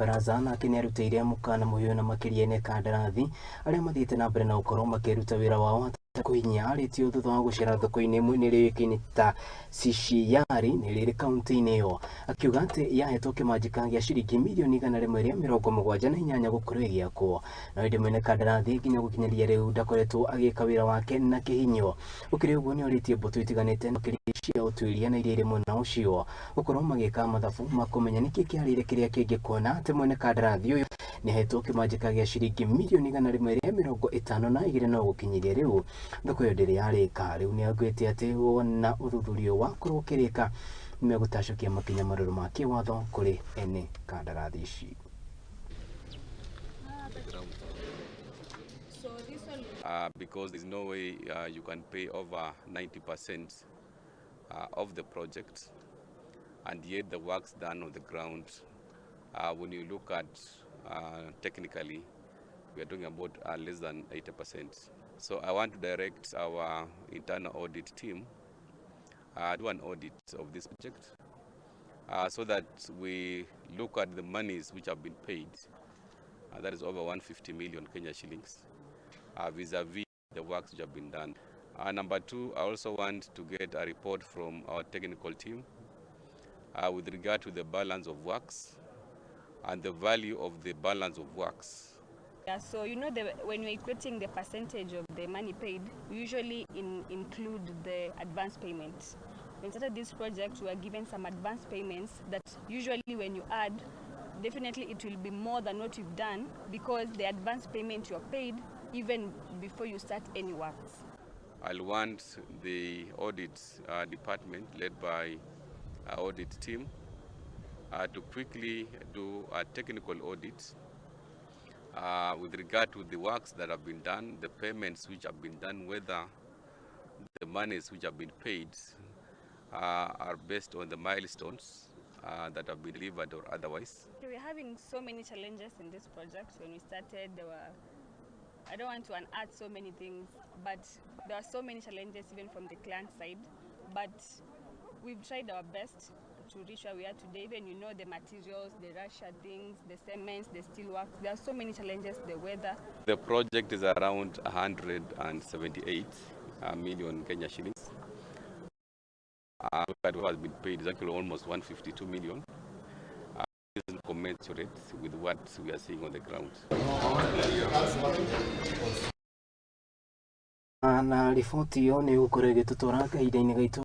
Baraza nake nĩarutĩire mũkana mũhiũ na makĩria ene kandarathi arĩa mathiĩte na mbere na gũkorwo makĩruta wĩra wao hatarĩ kũhinyia arĩtio thutha wa gũcera thoko-inĩ ĩmwe ĩrĩa yũĩkaine ta Sishiari na ĩrĩa ĩrĩ kaunti-inĩ ĩyo, akiuga atĩ yahetwo kĩmanjĩka gĩa ciringi mirioni 178 gũkorwo ĩgĩakwo, no ĩndĩ mwene kandarathi nginya gũkinyĩria rĩu ndakoretwo agĩka wĩra wake na kĩhinyo. Gũkĩrĩ ũguo, nĩorĩtie mbũtũ itiganĩte makĩria cia ũtuĩria na iria irĩ mwena ũcio gũkorwo magĩka mathabu ma kũmenya nĩkĩ kĩarĩire kĩrĩa kĩngĩ, kuona atĩ mwene kandarathi ũyũ nĩahetwo kĩmanjĩka gĩa ciringi mirioni 152, no gũkinyĩria rĩu thoko ĩyo ndĩrĩ yarĩka. Rĩu nĩaugĩte atĩ wona ũthuthuria wakorwo ũkĩrĩka, nĩmegũtacũkia makinya marũrũ ma kĩwatho kũrĩ ene kandarathi ici. Because there's no way you can pay over 90% of the project, and yet the works done on the ground, when you look at technically, we are talking about less than 80%. So I want to direct our internal audit team do an audit of this project so that we look at the monies which have been paid, that is over 150 million Kenya shillings, vis-a-vis the works which have been done. Number two, I also want to get a report from our technical team with regard to the balance of works and the value of the balance of works. Yeah, so when you're equating the percentage of the money paid, we usually include the advance payment. When we started this project, we were given some advance payments that usually when you add, definitely it will be more than what you've done, because the advance payment you're paid even before you start any works. I'll want the audit department led by our audit team to quickly do a technical audit with regard to the works that have been done, the payments which have been done, whether the monies which have been paid are based on the milestones that have been delivered or otherwise. We're having so many challenges in this project. When we started, there were, I don't want to unearth so many things, but there are so many challenges even from the client side. But we've tried our best to reach where we are today. Even the materials, the Russia things, the cements, the steel work. There are so many challenges, the weather. The project is around 178 million Kenya shillings. What has been paid is actually almost 152 million. Isn't commensurate with what we are seeing on the ground. Na riboti ĩyo nĩ ĩgũkorwo ĩgĩtũtwara kahinda-inĩ gaitũ.